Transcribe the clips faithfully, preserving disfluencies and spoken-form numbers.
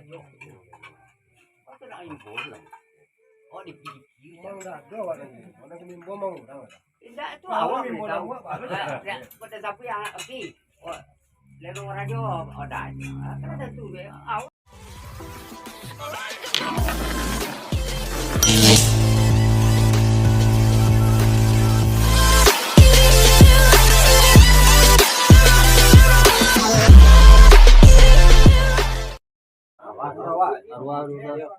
Kau tu nak info tu lah. Oh, di P P. Memang dah ada awak tadi. Mana kami info mau orang ada. Indak tu awak minta tahu. Awak baru. Dah, dah, pada siapa yang okey? Oh, lewat radio. Oh, dah. Ah, kan ada tu, be. Awak Arwah, arwah, arwah.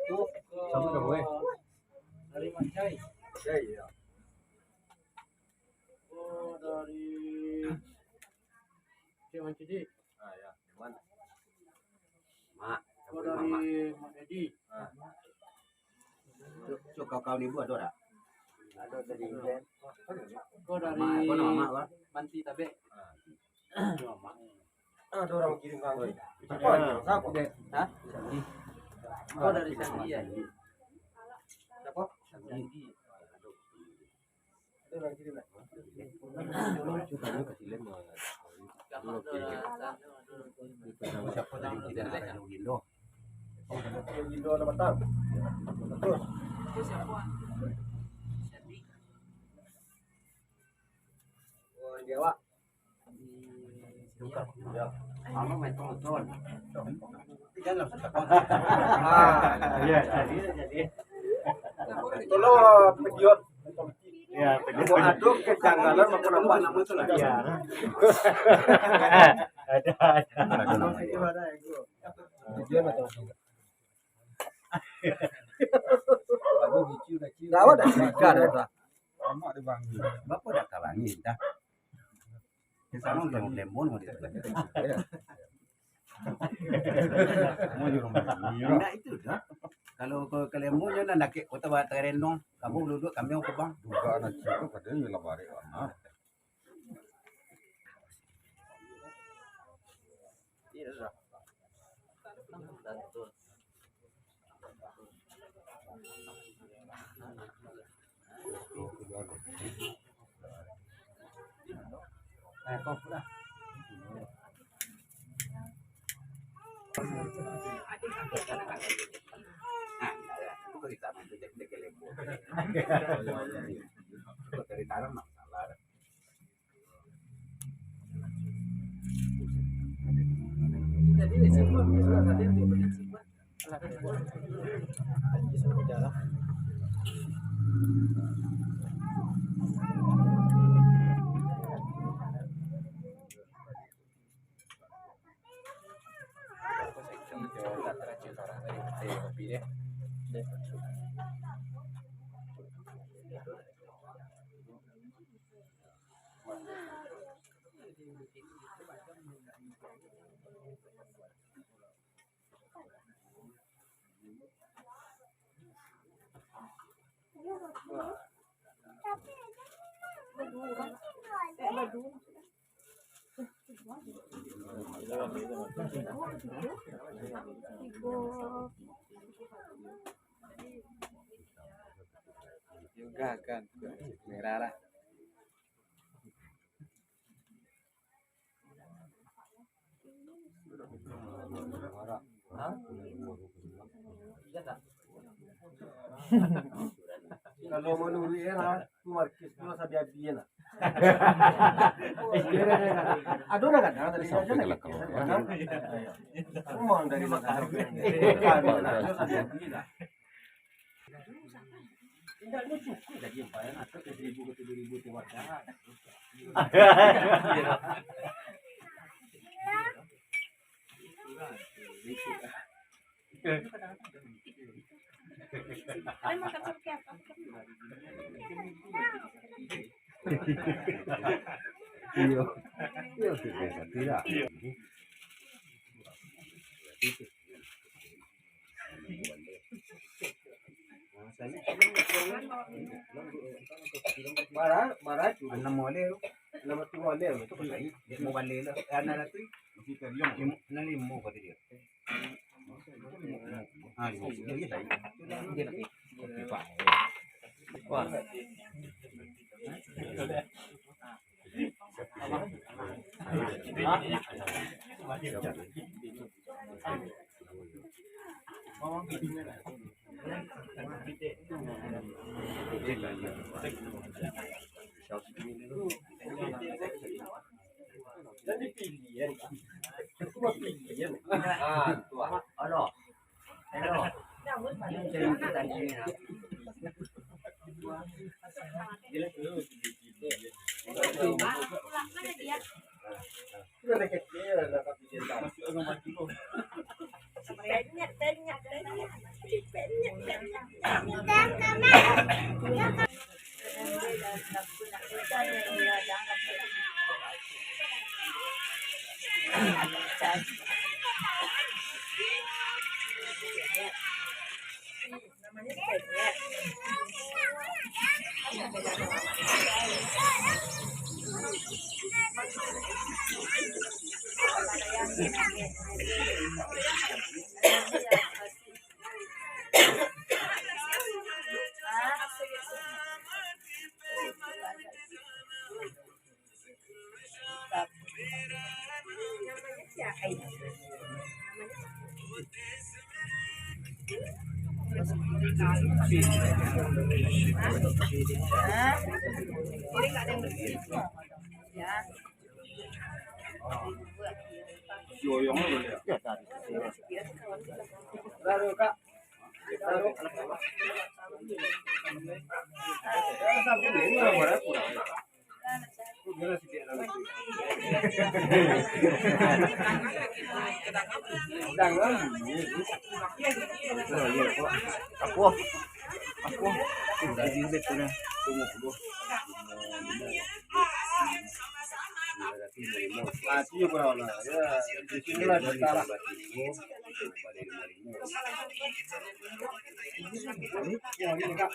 Tu, siapa nama, eh? Dari Mancai. Mancai, ya. Oh, dari Cik Mancidi. Ah, ya. Dari mana? Mak. Oh, dari Mak Dedi. Ah. Cuk, cuk, kawan-kawan ibu ada tak? Ada dari Inden. Oh, dari Mak, apa nama Mak, apa? Manti Tabek. Ah. Mak. Ah, ada orang kirim kawan. Siapa? Siapa? Hah? Oh, dari Sandi, ya? Siapa? Sandi. Ada orang kirim, ya? Siapa tadi? Tidak ada. Gindo ada batang. Terus. Oh, di awak. Ya. Kamu main tonton. Jangan susah. Ah, iya, jadi, jadi. Tolong, pediot. Ya, pediot. Kalau ada kejanggalan, maka nampak nama tu lah. Iya. Ada, ada. Pediot atau Gawat dah cerita dah, dah. Amak dia bangga. Bapa dah kalangi dah. Di sana lembon-lembon mau dia. Mau di rumah ini. Indak itu dah. Kalau ke, ke lembon je nak nakik kota barat terendong, kamu duduk kami ke bang. Juga anak cik tu pada ni lah barek lah. Juga kan, merah lah. Kalau menurut era, tu Markis tu sabi-abi lah. Ado nak kata tadi saja nak kata. Memang dari masa. Indak, lu cukuik gaji yang payah, atau tujuh ribu ka tujuh ribu tu wajar. Iyo. Iyo, sudah, sudah. Bara, bara tu. Anam wale tu. Anam tu wale tu. Limo wale lah. Eh, anam ratus. Limo, anam limo kata dia. Ah, limo. Dia, dia, dia. Wah. Ah, tu ah. Aduh. Hello. Ini cerita tadi ni lah. Apo? Apo? Sudah di situ dah. Ah, tu je kurang lah. Ya, di sini lah kita lah. Ya, ini, Kak.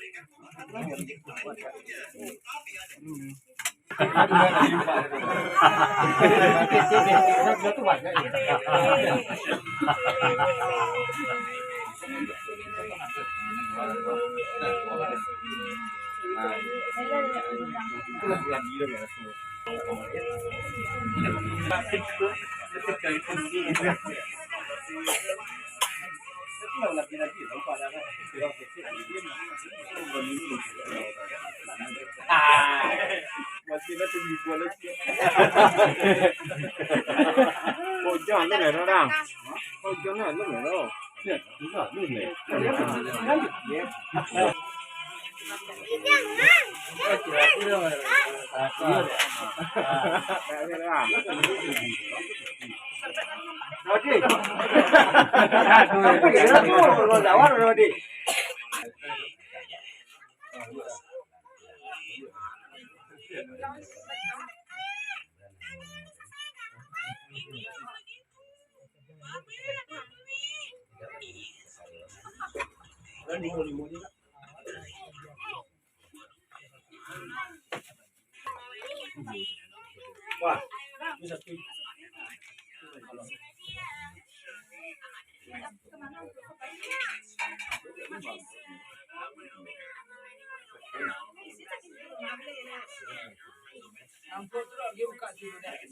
Kok jangan tu lah, orang. Kok jangan tu lah.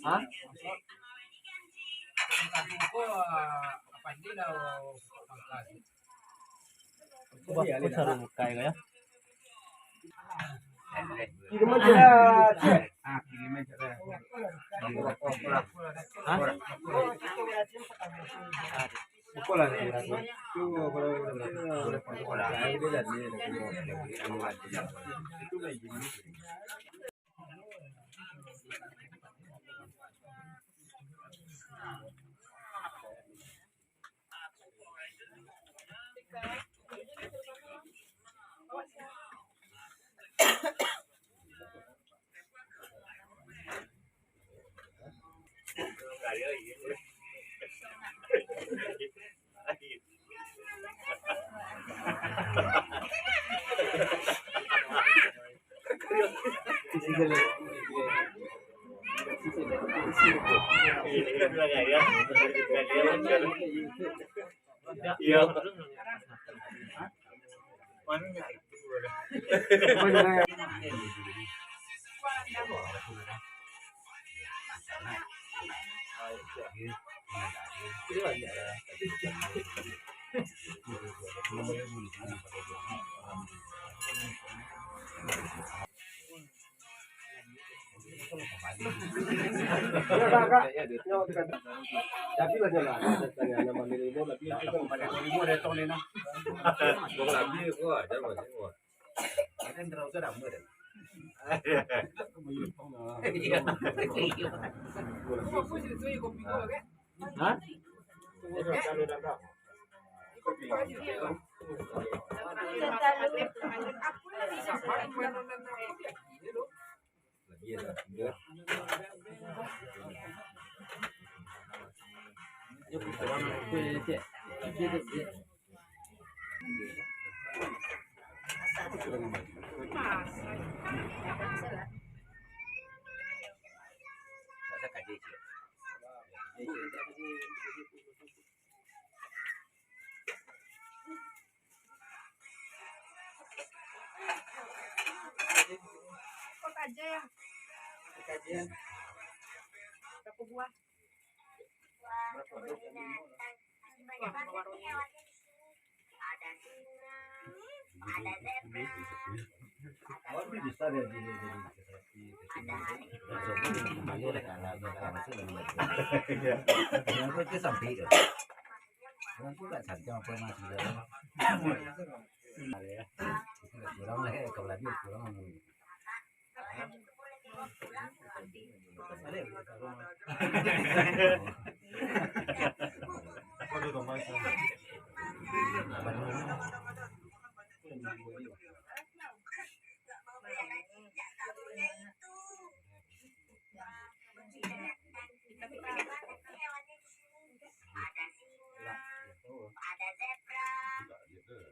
Hah? Wah, aku saru buka ya, ya. Kiriman je lah, Cik. Ah, kiriman je lah. Hah? Iya. Hah? Kok aja ya? Kajian. Berapa buah? Ada singa, ada zebra. Awak tu bisa dia jadi, jadi seperti itu. Ada harimau. Iya. Yang tu sampai ke. Orang tu tak santai apa masih dalam. Kurang lah, eh, kalau lagi kurang. Ada singa, ada zebra,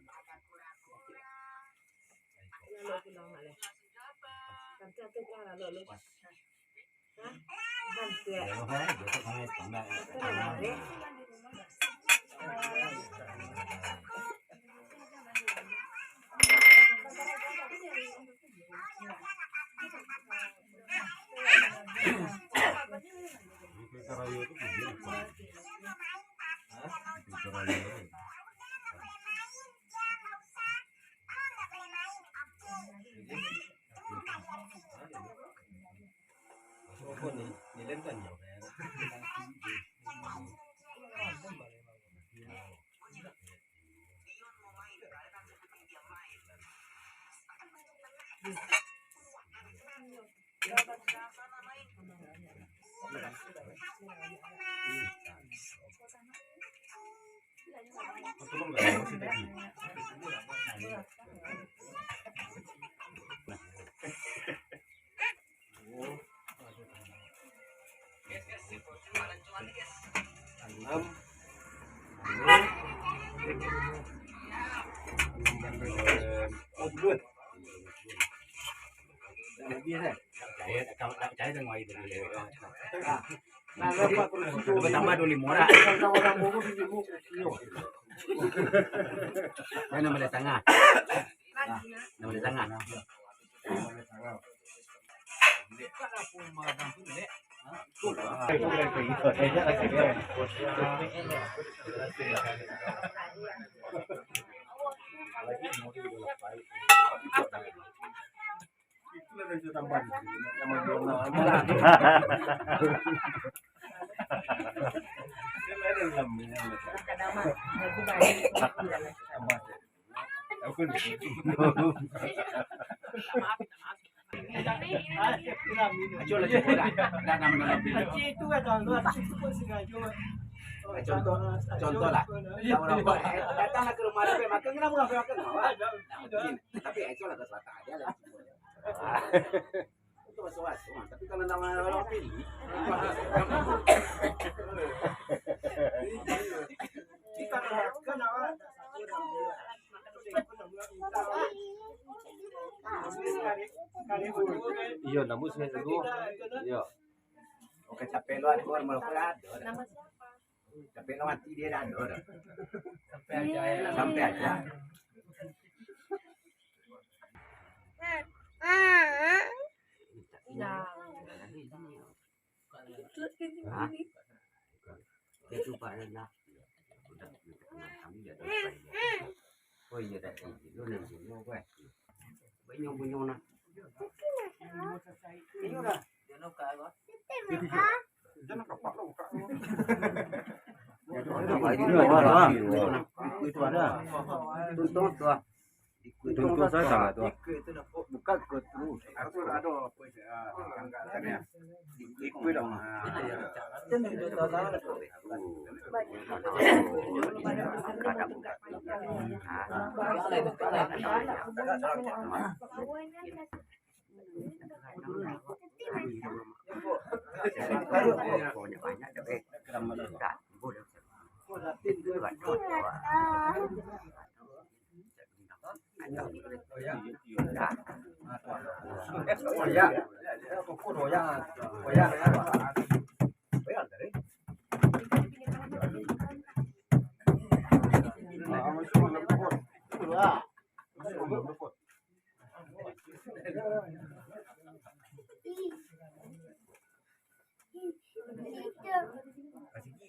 ada kura-kura. Lalu pulang balik. Kantor tu pulang lalu lu. Hah? Kantor. Pulang balik. Enam. Oh, dua. Dah habis, eh? Percaya tak? Kalau tak percaya, tengok aja dulu. Nah, berapa kursi? Bertambah dua lima orang. Kalau orang baru di rumah kursi. Mana boleh tengah? Nah, boleh tengah. Acok lah, cukup dah. Dah, dah, dah, dah. Contoh, contoh lah. Kalau orang buat, eh, datang lah ke rumah dia, makan, kenapa orang makan? Nah, mungkin. Tapi acok lah ke selatan aja lah. Itu masuk-masuk, tapi kalau nama orang pilih, iyo, namun saya dulu. Iyo. Oke, capek lu, ada orang malu ada. Tapi lo mati dia dah ada dah. Sampai aja, ya. Sampai aja. Ya. Hah? Dia tu Pak Rena. Udah, kami dah dapat. Oh iya, dah. Lu nang sini, oh, gue. Banyak-banyak nah. Iyo dah. Jangan lupa, buka. Itu ada. Tuntung tu ah. Tuntung saja lah tu. Buka ke terus. Harus ada apa ya? Angkat sana. Ikut dong. Ah, iya.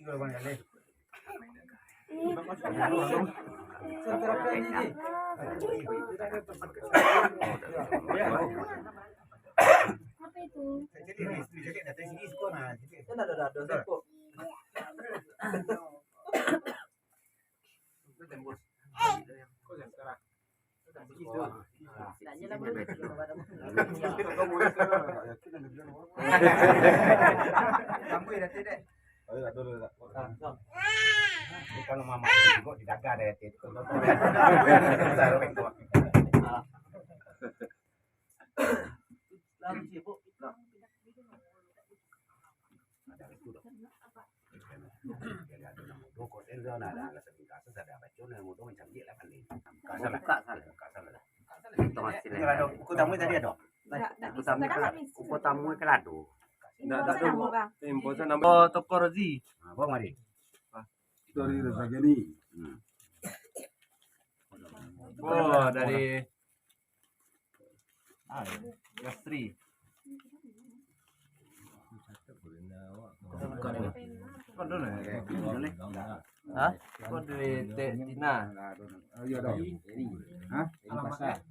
Apa itu? Kalau mama tengok di dada deh, itu. Buka salah. Buka salah. Buku tamu tadi ada? Buku tamu, buku tamu kan ada. Ndak, ndak ada. Info saja nama. Oh, Toko Rozi. Apa mari? Dari Rezagani. Hmm. Oh, dari Yasri. Hah? Kok dari Tek Tina? Iya dong. Hah?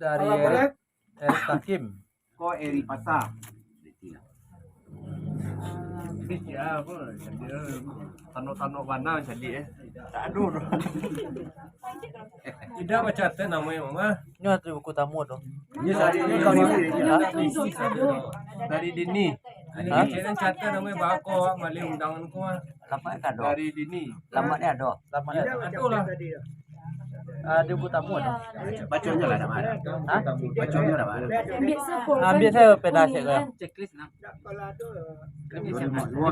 Dari Erik Takim. Ko Eri Pasar. Tanok-tanok bana jadi eh. Tak ada. Tidak baca teh namanya mama. Nyo tu buku tamu tu. Ini saja ini kau ni. Dari dini. Hah? Jangan catat namanya bako malih undangan ko. Lama ka do. Dari dini. Lama ni ada. Lama ni ada. Aduh lah. Ah, di buku tamu ada. Baconyo lah nama. Hah? Baconyo lah. Ambil saya peda cek lah. Checklist nah. Di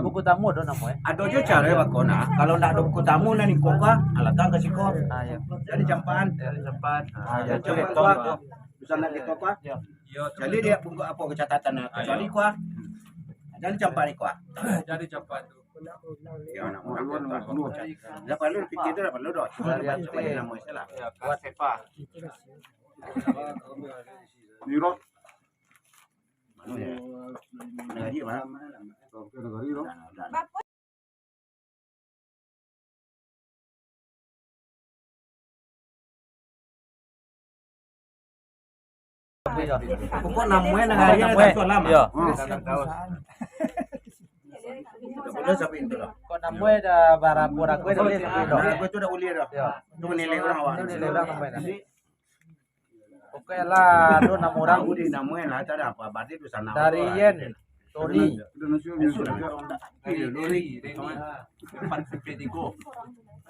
buku tamu ada nama eh. Ada jo cara bako nah. Kalau ndak ada buku tamu nah ni kok ah, alatang ka siko. Ah, ya. Jadi campaan. Jadi campaan. Ah, ya, jadi campaan. Bisa nak kita apa? Ya. Jadi dia buku apa catatan nah. Kecuali kuah. Jadi campaan kuah. Jadi campaan tu. Ya, nak makan. Dah perlu fikir tu dah perlu dah. Cuma dia baca nama salah. Ya, kuat sepa. Nirot. Mana ya? Mana dia, mana? Mana dia, mana? Pokok namuai nagari ada satu alam. Yo. Hmm. Pokok namuai dah barapo ragu dah boleh tapi dah. Barapo tu dah boleh dah. Yo. Tu nilai orang awak. Tu nilai orang namuai dah. Oke lah, tu enam orang. Tahu di namuai lah, tak ada apa. Berarti tu sana. Dari Yen, Tony. Lori, depan sampai tiga.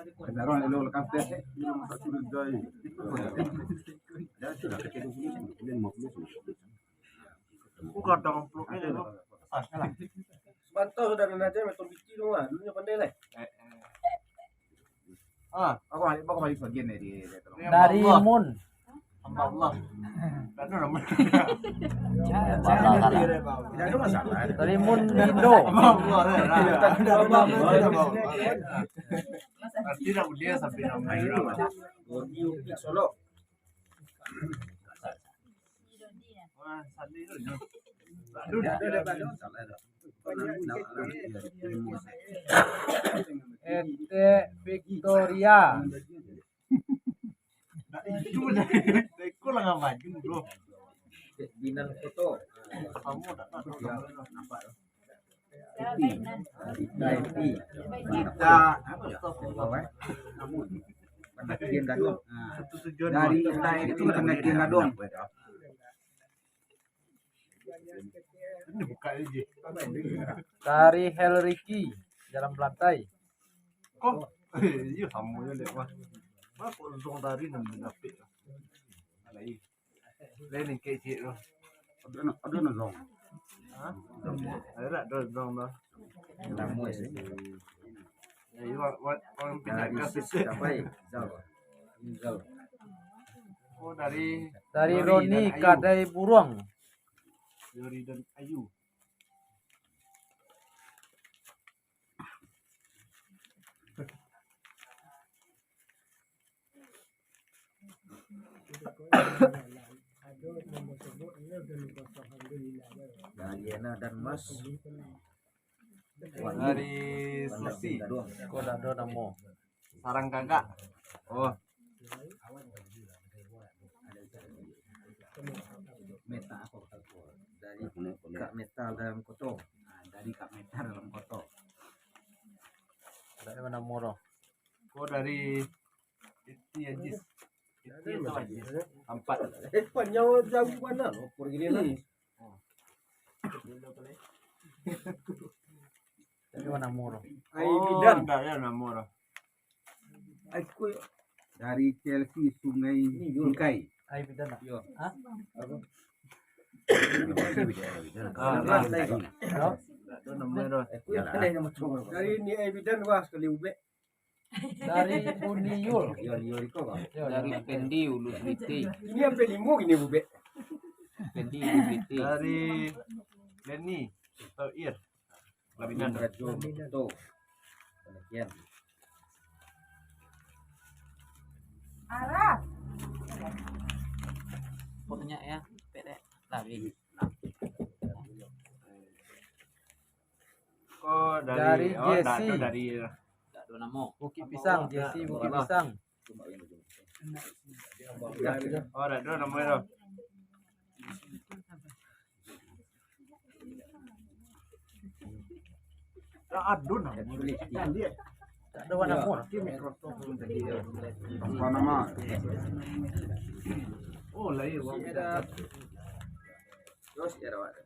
Kendaraan elok lekas deh. Dia masak sudah jai. Dah sudah kecil dulu, lima puluh. Bukan dong, peluk ni dulu. Pas lah. Bantau sudah ada aja, macam biji tu lah. Dulunya pandai lah. Ah, aku balik, aku balik sebagian dari, dari tolong. Dari Mun. Hamba Allah. Tak ada nama. Tidak ada masalah. Dari Mun Indo. Hamba Allah, ya. Tidak ada masalah. Tidak boleh sampai nama. Solok. Etek Victoria. Cuma dari, dari ko lah ngabaju, bro. Binan Koto. Kamu tak tahu. Nampak. Iti. Ita Iti. Ita, apa ya? Pendakian Gadong. Nah, dari Ita itu pendakian Gadong. Ini buka aja. Tari Helriki dalam belantai. Kok? Iya, sama je dek, Mas. Mas, kok zong tari nan dapik? Lain. Lain yang kecil tu. Ada nak, ada nak zong. Hah? Ada tak ada zong tu? Lama sih. Ya, iya, wa-, wa-, orang pindah. Dari ke sis situ. Siapa ya? Zal. Zal. Oh, dari Dari Yori Roni dan Ayu. Kadai Buruang. Yori dan Ayu. Daliana dan Mas. Dari Susi. Ko dak ado namo. Sarang Gagak. Oh. Meta ako? Dari Kak Meta dalam Koto. Nah, dari Kak Meta dalam Koto. Dari mana moro? Ko dari Iti Ajis. Iti atau Ajis? Empat. Eh, panjang jauh mana lo? Pergi ni lah. Dari mana moro? Ai Oh, bidan. Dari mana moro? Aku dari Chelsea Sungai Bingkai. Ai bidan lah. Yo. Hah? Apa? Ah, ah. Halo? Dari ni ai bidan wah sekali ubek. Dari Buniul. Yo, yo, iko, Bang. Yo, dari yo. Pendi Ulu Seliti. Ini sampai limo gini ubek. Pendi Ulu Seliti. Dari Leni atau Ir. Labinan. Rajo Muto. Demikian. Arah. Pokoknya ya, pede. Labi. Ko dari, dari oh, Jesse. Dari, tak ada namo. Bukit Pisang, Jesse Bukit Pisang. Oh, tak ada namo tu. Tak ada namo. Tak ada warna pun. Apa nama? Oh, lah, iya, wang. Terus, ya, awak.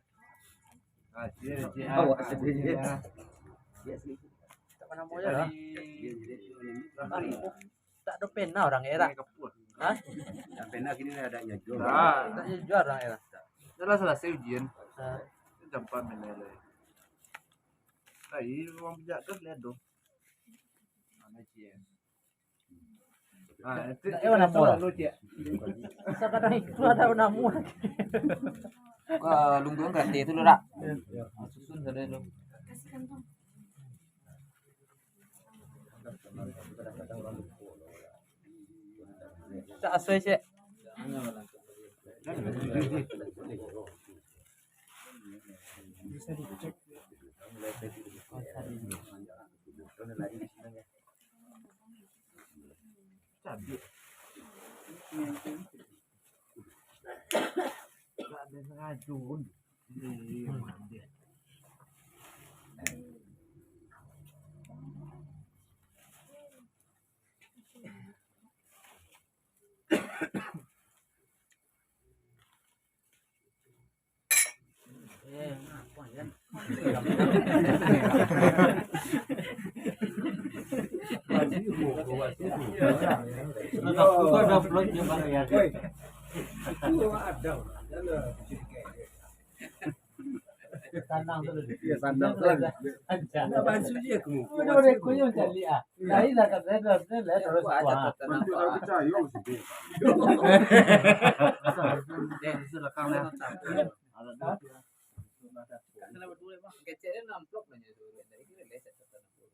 Ah, dia, dia. Awak sendiri. Iya. Tak warna moyo lah. Tak ada pena orang era. Hah? Tak pena kini ada nyajo. Nah. Tak nyajo orang era. Dah lah selesai ujian. Nah. Gampang main lele. Ai, orang pijak tu lihat tu. Mana cie? Ah, itu, eh, warna itu murah. Lalu, Cik. Sakadang itu ada warna murah. Kau lungguang gratis tu lo dak? Ya. Susun saja lo. Tak sesuai, Cik. Cabe. Gak ada sengaja. Tanang tu. Iya, tanang tu. Aja. Nak bantu dia ke muka. Udah, udah, kunyum cari, ah. Lain lah, kata saya, dah, dah, dah, terus. Bantu orang percaya, maksudnya. Eh, sudah, kamu. Kecilnya amplop lah, ya, tu. Dari kira lecet, kata amplop.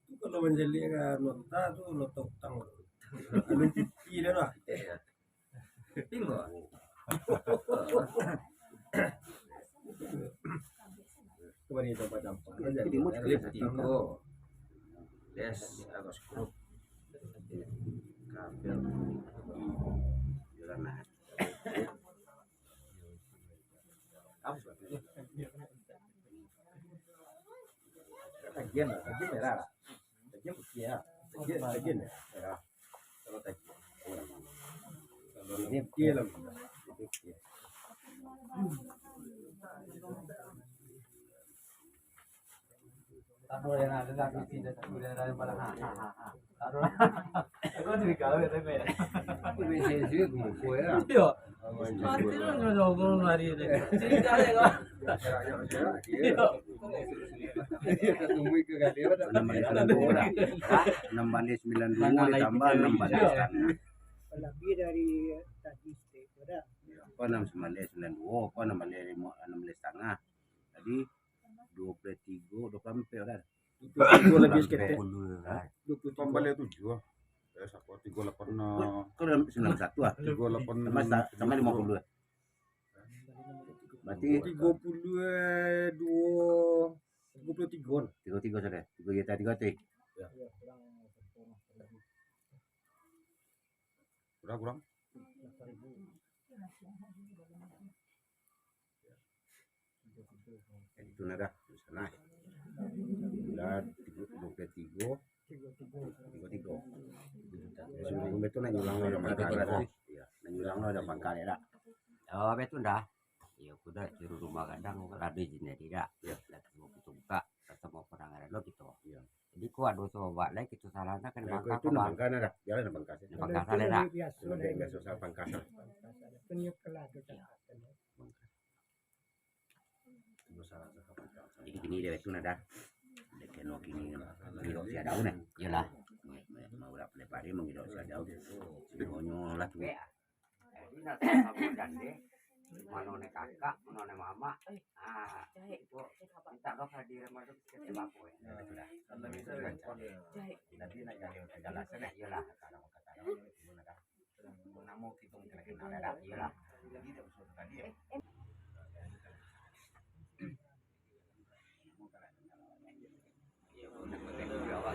Itu kalau menjadi, eh, nota tu, nota utang. Kalau cuci dia lah. Iya. Tinggal. Coba ni, coba campak. Jadi, mau diklik tinggal. Yes, agak skrup. Tagihan, tagihan merah. Tagihan putih ya. Tagihan, tagihan merah. Kalau tagihan. Kalau ini putih lah. Ini putih. Taruh yang ada lah, isi dah, taruh yang ada, ha, ha, ha, ha. Taruh. Aku jadi gawe, tapi ya. Ini isi-isi buku ya. Iya. Mati lah, nggak ada orang lari ni. Cerita ya, kau. Iya. Iya, ketemu ke kali, ada. Enam banding sembilan dua, ditambah enam banding setengah. Lebih dari tadi stek, ada. Kau enam sembilan sembilan dua, kau enam banding lima, enam banding setengah. Tadi dua puluh tiga, dua puluh empat, ada. Dua puluh tiga lagi seketek. Hah? Dua puluh tiga. Tambah lagi tujuh. Ya, siapa? Tiga lapan enam. Kau dalam sembilan satu ah. Tiga lapan enam. Tambah sa-, tambah lima puluh. Berarti tiga puluh dua, tiga puluh tiga. Tiga tiga sudah. Tiga juta tiga ratus. Ya. Kurang, kurang. Itu nah dah, di sana. Bulan tiga, dua puluh tiga, tiga tiga. Sebelum itu nak nyulang lah, ada pangkal. Iya, nak nyulang lah, ada pangkal ya, dah. Oh, betul dah. Iya, aku dah suruh rumah gadang, kalau ada izin jadi dah. Iya. Dah semua kita buka, dah semua perang ada lo kita. Iya. Jadi, kok ada sobat lah, kita salah nak kena bangka itu, kok, nak bang. Bangka nah dah. Jalan nak bangka. Nak bangka salah dah. Biasa. Sudah biasa, usah pangkas lah. Pangkas ada. Penyukelah tu cakap. Jadi gini deh, itu nah dah. Dia kena gini, mangidok si Adau nah. Iyalah. Mau, mau, mau berapa lebar dia mangidok si Adau. Semuanya lah tu. Jadi, nak sama dan deh. Mano ne kakak, mano ne mamak. Ah, itu minta lo hadiran mano kita bapo ya. Nanti nak jadi jelasan ya. Iyalah, kalau kata orang itu gimana kan? Namo kita mungkin kenal ya, iyalah. Jadi dia usul tadi ya. Iya, kalau nak pakai dulu awak.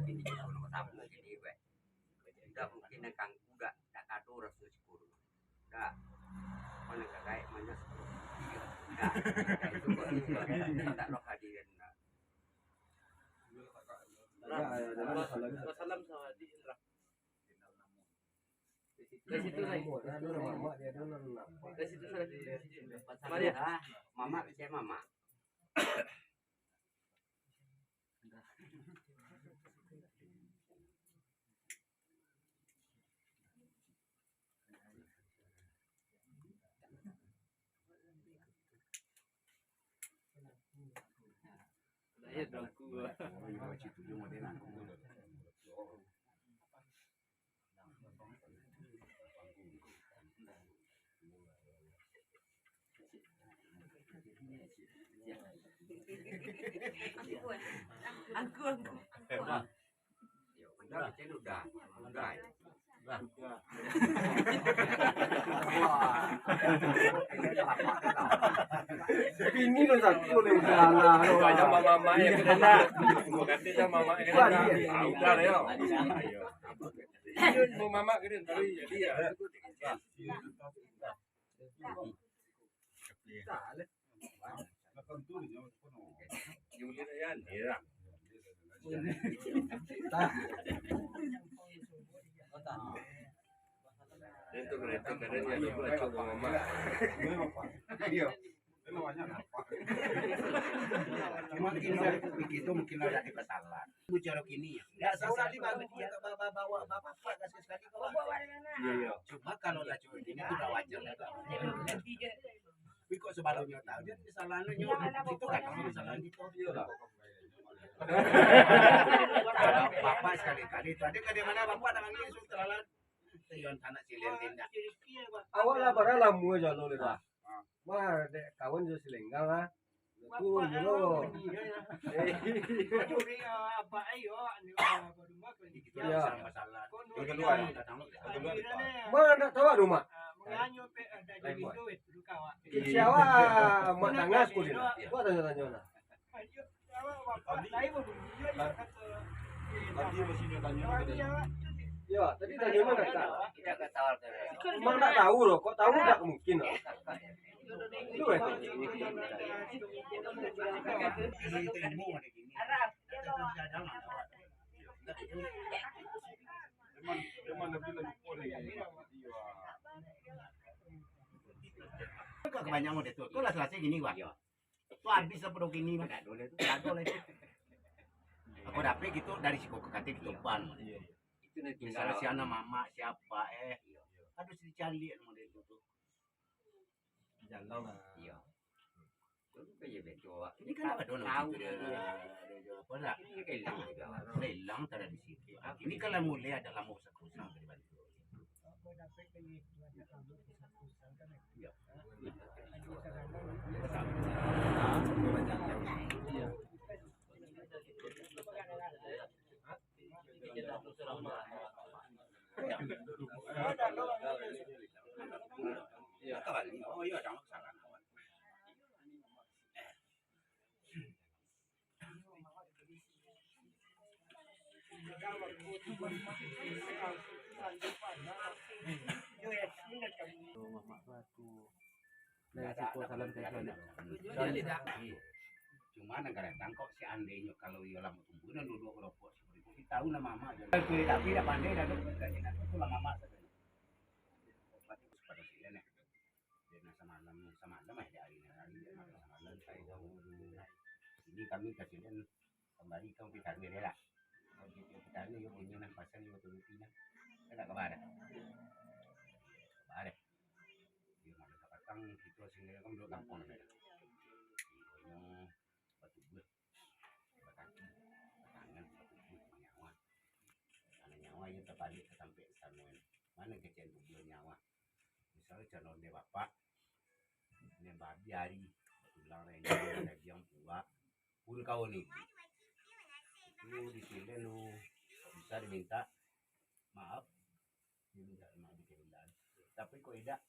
Ini juga nomor satu jadi, weh. Dah mungkin nan kangku dah, dah kado raso syukur. Dah. Mana ka gaek, mana syukur. Dah. Dah, itu kok, itu kok. Tak roh hadirin dah. Nah, salam sama di Indra. Dari situ, dari. Dari situ, dari situ. Mari. Ah, Mamak, saya Mamak. Angku, angku. Udah, udah. Udah. Wah. Ini lo satu lo yang salah. Banyak mama-mama yang kena. Gua ganti sama mama yang kena. Ah, udah lah, yo. Ayo. Ini mau mama kena, tapi jadi ya. Iya. Mungkin, mungkin itu mungkin ada di kesalahan. Bicara gini ya. Nggak salah di baru kita bawa, bawa, bawa, bapak kasih sekali kawan. Iya, iya. Cuma kalau lah cuma gini, itu udah wajar lah. Tapi kok sebelumnya tahu, dia kesalahannya nyo. Itu kan kesalahan kita. Iya lah. Kalau bapak sekali-kali itu, ada ke mana bapak dengan ini sudah kesalahan. Itu yang anak silin tindak. Awak lah, barang lama aja lo, Lira. Wah, dek kawan jo silenggang ah. Tu je lo. Iya. Mana nak tahu rumah? Siapa? Mak tangah sekolah. Gua tanya-tanya lah. Tadi, tadi masih nyo tanyo. Yo, tadi tanyo mah kakak. Mang ndak tahu doh, kok tahu ndak mungkin doh. Itu eh. Kok kebanyakan model tu. Kok lah selesai gini, Wak? Yo. Tu habis apa dok ini, Wak? Tak ada lah tu. Tak ada lah itu. Aku dapet gitu dari siko ke katil gitu, Pan. Itu nanti misalnya kalau si anak mamak siapa, eh. Harus dicari model itu tu. Jalan lah. Iya. Ini kan ada nama tahu itu dia. Apa nak? Ini kan hilang juga. Hilang tak ada di situ. Ini kalau mulai ada lama usah-usah dari bantu. Iya. Iya. Dari siko salam ka Ikhwan, yo. Cuma nan kadang-kadang kok seandainyo kalau iyo lah tumbuah nan duduak rokok, tahu nama amak je. Tapi dak pandai dah tu, dak enak tu lah amak sajo. Obat tu pada sini nih. Dia nak samalam, samalam eh, dari hari nak samalam, saya tahu. Ini kami kasih dan kembali ka pitani dia lah. Kalau kita pitani, dia punya nah, pasal dia betul-betul nah. Kan tak kabar dah. Kabar dah. Dia malam kapatang, kita sini kan duduk kampung dah. Dia punya batubuah, bakaki, batangan, batubuah, manyawa. Karena nyawa dia terbalik ke sampai sana. Mana kecil tubuah nyawa? Misalnya calon dia bapak, dia babi hari, tulang renjang, daging pula, pun kau ni. Itu di sini lu bisa diminta maaf, diminta maaf di kehilangan. Tapi kok tidak,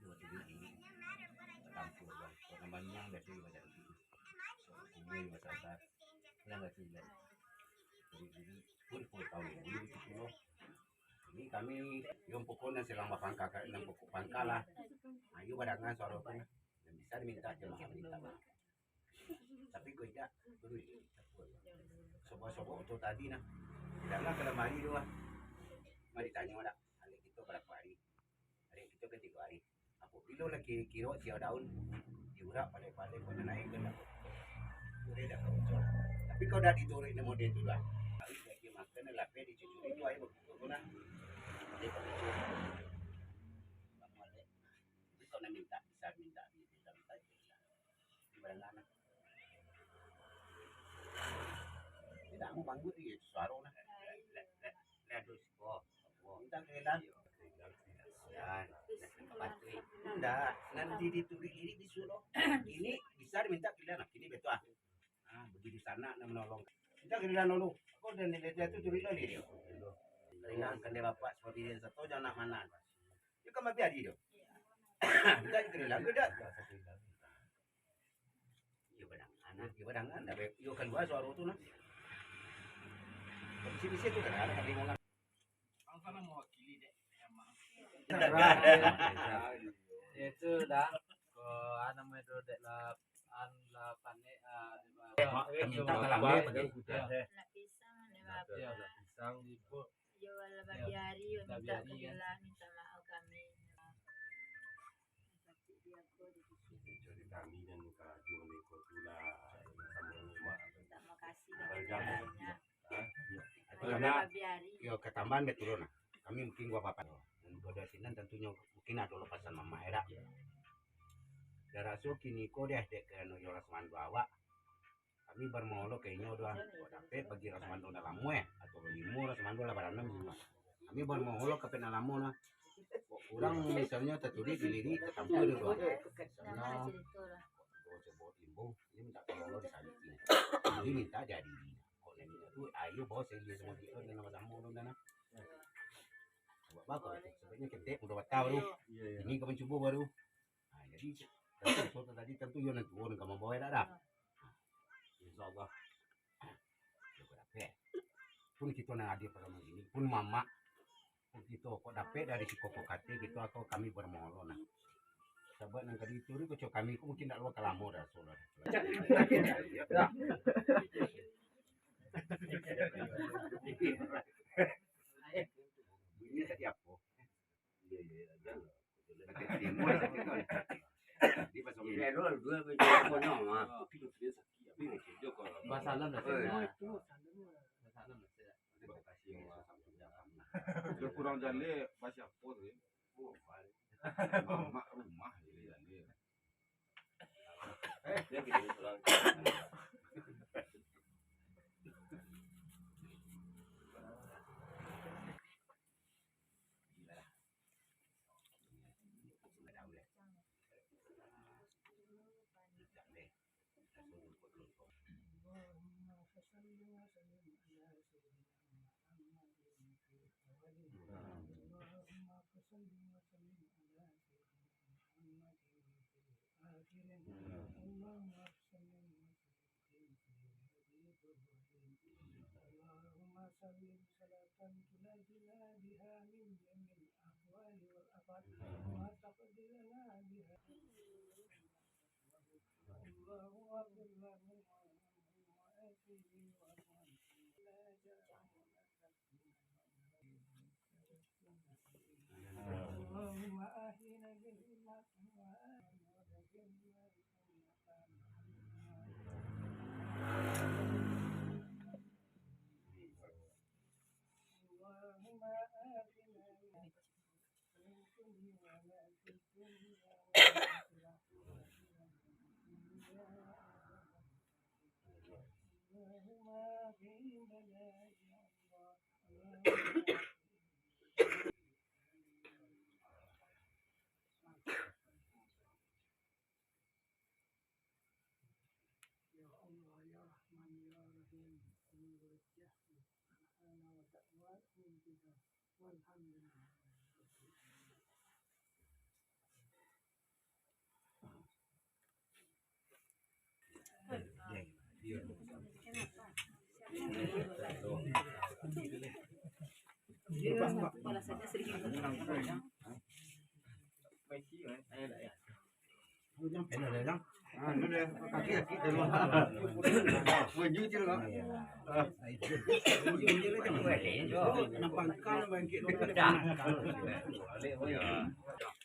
dua tiga ini, tampil bang. Kok namanya biasa di badan itu. Ini masyarakat, yang nggak sih, jadi, jadi, pun sepuluh tahun ini, gitu loh. Ini kami, yang pokok nan silang bapangka, nan pokok pangka lah. Ayo badangan suara tu, yang bisa diminta jemaah minta maaf. Tapi kok tidak, sobo-sobo tu tadi nah. Tidaklah kalau mari tu lah. Mari tanyo dah. Hari kita berapa hari? Hari kita ketiga hari. Apabila lah kiro-kiro sia daun, diurak palai-palai, kau naik ke lah. Boleh dah kau ucap. Tapi kau dah dituruik ni model tu lah. Harus lagi makan, lapeh, dicucuri tu air begitu tu lah. Dia tak cucur. Kamu ada. Tapi kau nak minta, bisa minta, minta, minta, minta. Di badangan lah. Tidak mau bangun dia, suara lah. Lah, lah, lah, aduh, siko. Minta kerelaan. Dan, ndak, nanti dituruik diri disuruh. Ini bisa diminta kerelaan, nah, ini betul ah. Ah, begitu sanak nak menolong. Minta kerelaan dulu. Kok dan nilai dia tu turuik lah dia. Ringankan dia bapak seperti dia satu, jangan nak manan. Dia kan babi hari tu. Minta kerelaan ke dak? Iyo badangan, iyo badangan, dah, iyo kalua suaro tu nah. Bisi-bisi tu kan, ado ka dengar. Ang kan mewakili dek, emang. Itu dah, ko, anu, itu dek lah, an lah panik, ah, dek lah. Mak, minta kalambe, Pak. Nak pisang, dek lah. Yo, nak pisang, ibu. Yo, alah, babi hari, minta kabilah, minta maaf kami. Jadi kami nan karajo mereka tu lah, samo rumah. Terima kasih banyak. Hah? Karena, yo, katambahan bae turun lah. Kami mungkin gua papan. Dan gua dari sinan tentunyo mungkin ado lepasan mamak, yo dak? Dan raso kini ko deh, dek karano yo lah samando awak. Kami baru mangolo ka inyo tu ah. Kok dapek bagi rasmando nan lamo eh, atau limo rasmando lah baranam inyo. Kami baru mangolo ka nan lamo nah. Kok kurang misalnyo tatulik dilirik, tatampa dulu ah. Misalnyo, kok cobo limbung, ini minta tolong lo di sana. Jadi minta jadi. Kok nan minta tu, ayo bawa sendiri semua kita, nama-nama tu nah. Buat bagus tu. Sebenarnya ketek udah batau tu. Ini kami cubo baru. Ha, jadi, tentu, so, tadi tentu yo nan tuo nan ka mambawa, dak dah? Ha, insyaallah. Yo, barapo? Pun kito nan hadir pado malam ini, pun mamak, Kok kito kok dapek dari siko kok kato, kito atau kami bermohon lah. Sabab nan ka dituri kocok kami ko mungkin ndak lo kalamo dah, so lah. Bunyi tadi apo? Iya, iya, iya. Di pasal ini. Iya, dua, dua, dua, dua, dua, dua. Basalam lah, Oi. Basalam lah, Oi. Udah kurang jaleh, bahasa apa tu, ya? Oh, balik. Mak, mak rumah, jadi jaleh. Eh, dia gitu pulang. اللهم فصل وسلم على سيدنا محمد في الأول اللهم فصل وسلم على سيدنا محمد في الآخر اللهم فصل وسلم اللهم صل صلاة تناجينا بها من جميع الأهوال والآفات وتقضي لنا بها اللهم اغفر له وارحمه وعافه واعف عنه. اللهم آتنا بالحكمة وآتنا اللهم آتنا من كل ولا في الدنيا والآخرة. اللهم آمين يا الله. Ya Allah, ya Rahman, ya Rahim, Subhanahu wa ta'ala, walhamdulillah.